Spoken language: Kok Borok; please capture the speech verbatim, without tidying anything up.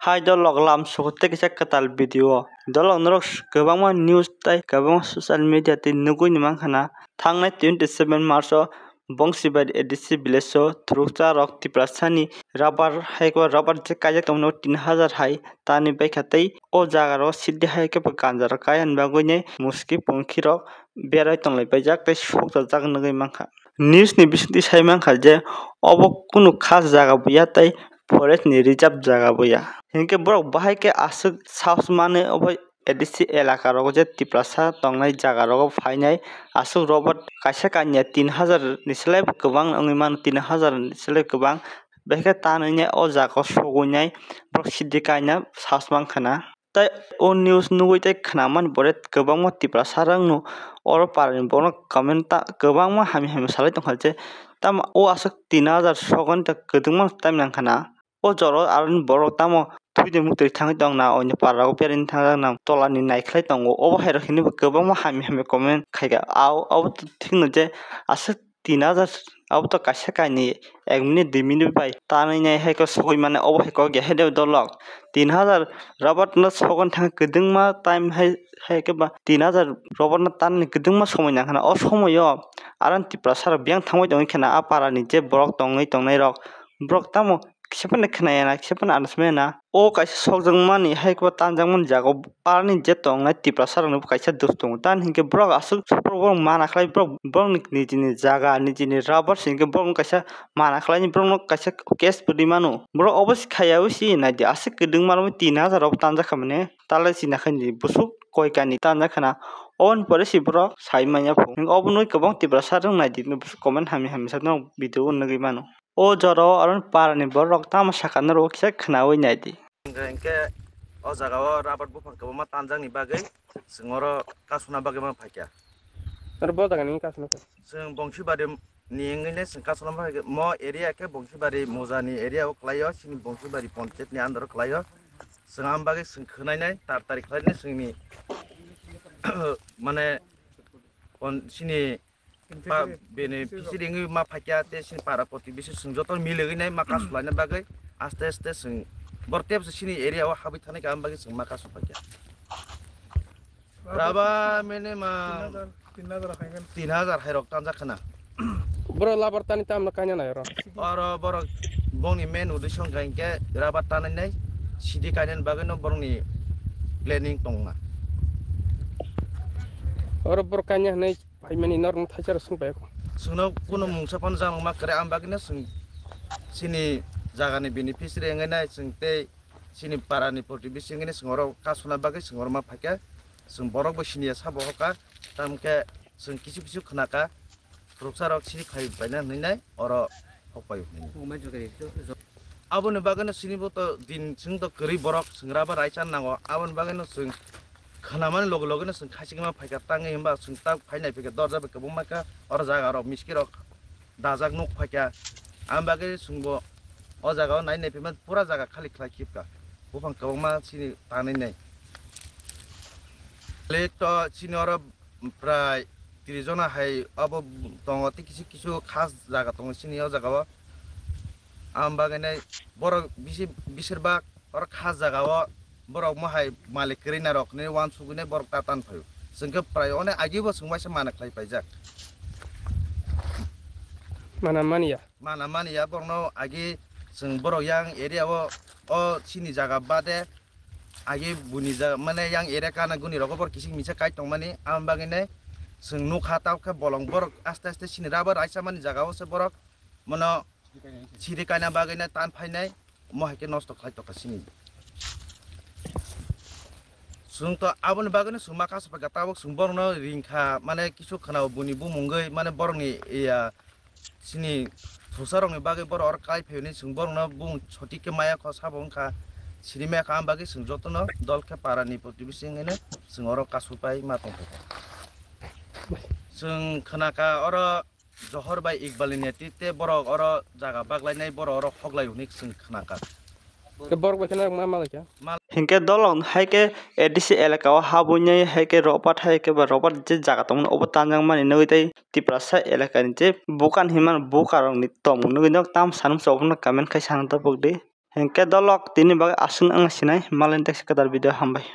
Hai dolok lam suku tei kisa kwtal video o. Dolok norok kwbangma news tei kwbangma social media tei nugui ni mankha na. Thangnai twenty seven March o Bongsibari A D C village o thuruksa rok Tiprasa ni rubber hai khe rubber je kaijak tongmani tin hajar hai tanwi baikha tei o jaga rok sidi hai khe bo ganja rok kaiya ni bagwi nai muski pongkhi rok berai tonglai paijak tei sokjak jak nugui mankha. News ni bisingtwi sai mankha je obo kunu khas jaga buya tei forest ni reserve jaga buya. Hinkhe borok bahai khe aswk sahos manwi obo A D C elaka rogo je Tiprasa tongnai jaga rogo phainai aswk rubber kaisa kanya tin hajar ni slai bo kwbang wngwi mano, tin hajar ni slai kwbang. Bahai khe tanwi nai o jaga o sogwi nai borok sidi kaina sahos mankha na. Tei o news nugui tei khnamani pore kwbangma Tiprasa rokno oro parani borok comment ta kwbangma hamya hamya salai tongkha je tamo o aswk tin hajar sokoni ta kwdwngma time nangkha na. O jora o aroni borok tamo thwide muktwi thangwi tongna, oini para o berani thangjak na, tolani naikhlai tongo. Obo hai rok hinwi bo kwbangma hamya hamya comment khaikha. Ao, abo thikno je aswk tin hajar abo to kaisa kainwi ek minute dui minute bai tanwi nai hai khe sogwi mano. Obo hai kok ya hai de dolok tin hajar rubber no sokon thang kwdwngma time hai, hai khe ba tin hajar rubber no tanwi kwdwngma somoi nangkha na. O somoio aroni Tiprasa rok biyang thangwi tongwi khana a para ni je borok tongwi tongnai rok borok tamo kisa phano khwnaya na, kisa phano understand maya na. O kaisa sokjakmani hai khe tanjakmani jaga o aroni je tongnai Tiprasa rokni bo kaisa dos tongo. Tamoni hinkhe borok aswk borok mana khlai borok, borokni nijini jaga, nijini rubber se hinkhe borokno kaisa mana khlaini borokno kaisa case pwrwi mano. Borok obo se khaiya ui si naidi aswk kwdwngma rok tin hajar rok tanjak kha mane talai sina khaini busuk koi kani tanjak khana. Oboni pore se borok sai manya pho. Hinkhe obo nui kwbang Tiprasa rok naidi busuk comment hamya hamya sa norok video o nugui mano. O jora o aroni para ni borok rok tamo saka norok kisa khwnaui nai di. Hingke, hingke o jaga o rabar buphang kwbangma tanjak ni bagwi chwng oro kasuna bagwi ma phaikha. Oro bo jaga ni kasuna khe? Chwng Bongsibari ni wngwi le chwng kasuna ma phaikha. Mo area khe Bongsibari Moja ni area o kwlai o, chini Bongsibari Ponchayat ni under o kwlai o. Chwng am bagwi chwng khwnai nai, tar tari khlai nai chwngni mane pon-, chini Ba beneficiary wngwi ma phaikha tei chini para protibesi chwng joto miligwi nai ma kasulaina bagwi aste aste chwng bor tebsa chini area o habwi thani kaham bagwi chwng ma kasu phaikha. Raba minimum tin hajar, tin hajar hai rok tanjak khana. Boro labar tani tamno kaina nai oro. Oro borok bongni main uddesho wngkha hinkhe raba tanai nai sidi kainani bagwi no borokni planning tongma. Oro borok kaina hinwi Phaimani norokno thaisa rw swng pai kho. Chwngno kunu mungsa phano janokma kwrwi, ang bagwino chwng chini jagani beneficiary wngwi nai chwng tei chini parani protibesi wngwi nai chwng oro kasuna bagwi chwng oro ma phaikha. Chwng borok bo siniya sabo hoka, tamokhe chwng kisu kisu khwnakha, khoroksa rok sini phai baina hinwi nai oro hokpai hinwi. Aboni bagwino chini bo to din chwng to kwrwi borok, chwng raba raisa nango, aboni bagwino chwng khwnamani loge logeno chwng khachigma phaikha tangwi, hwnba chwng tak phai nai phaikha dorja bai kwbangma kha, oro jaga rok miski rok dajak nuk phaikha, ang bagwi chwngbo o jaga o nai nai phaima pura jaga khali khlai khibka buphang kwbangma chini tanwi nai. Le to chini oro prai tris jona hai abo tongo, tei kisu kisu khas jaga tongo chini o jaga o. Ang bagwi nai borok bisi, bisir bak oro khas jaga o borok mohai malik kwrwi na rok hinwi uansugwi nai borok ta tan phaio. Chwng khe prai one agi bo chwng waisa mana khlai paijak. Mana mani ya? Mana mani ya, borokno agi chwng borok yang area o, o chini jaga bade agi buni jaga mane yang area kana guni rogo borok kisik misa kai tongmani, ang bagwi nai chwng nukha, tabukhe bolong borok aste aste chini rubber raisa mani jaga o se borok mono siri kaina bagwi nai tan phainai, omo hai khe nosto khlai tongkha chini. Chwng to aboni bagwino chwng ma kasu phaikha, tabuk chwng borokno ringkha, mane kisu khwnao buni bumungwi, mane borokni iya chini thusarokni bagwi borok oro kai phaio hinwi chwng borokno bumung sotik khe maya kho sabo wngkha, siri maya kha, ang bagwi chwng jotono dol khe parani protibesi wngwi chwng oro kasu pai ma tongkha. Chwng khwnakha oro Johor bai Iqbal ni netritwe borok oro jaga baglainai, borok oro hoklai hwnwi chwng khwnakha. Ke borok bai kheno ma malaikha. Hinkhe dolong hai khe A D C elaka o habwi nai hai khe Robert hai khe ba Robert je jaga tongmani obo tanjakmani nugwi tei Tiprasa elaka ni je bukan hinmano bukarokni tongmung nugwi nok tam sanwk se obono comment khai sana tabuk di. Hinkhe dolok tini bagwi aswk wng sinai, malai tei kwtal video, hambai.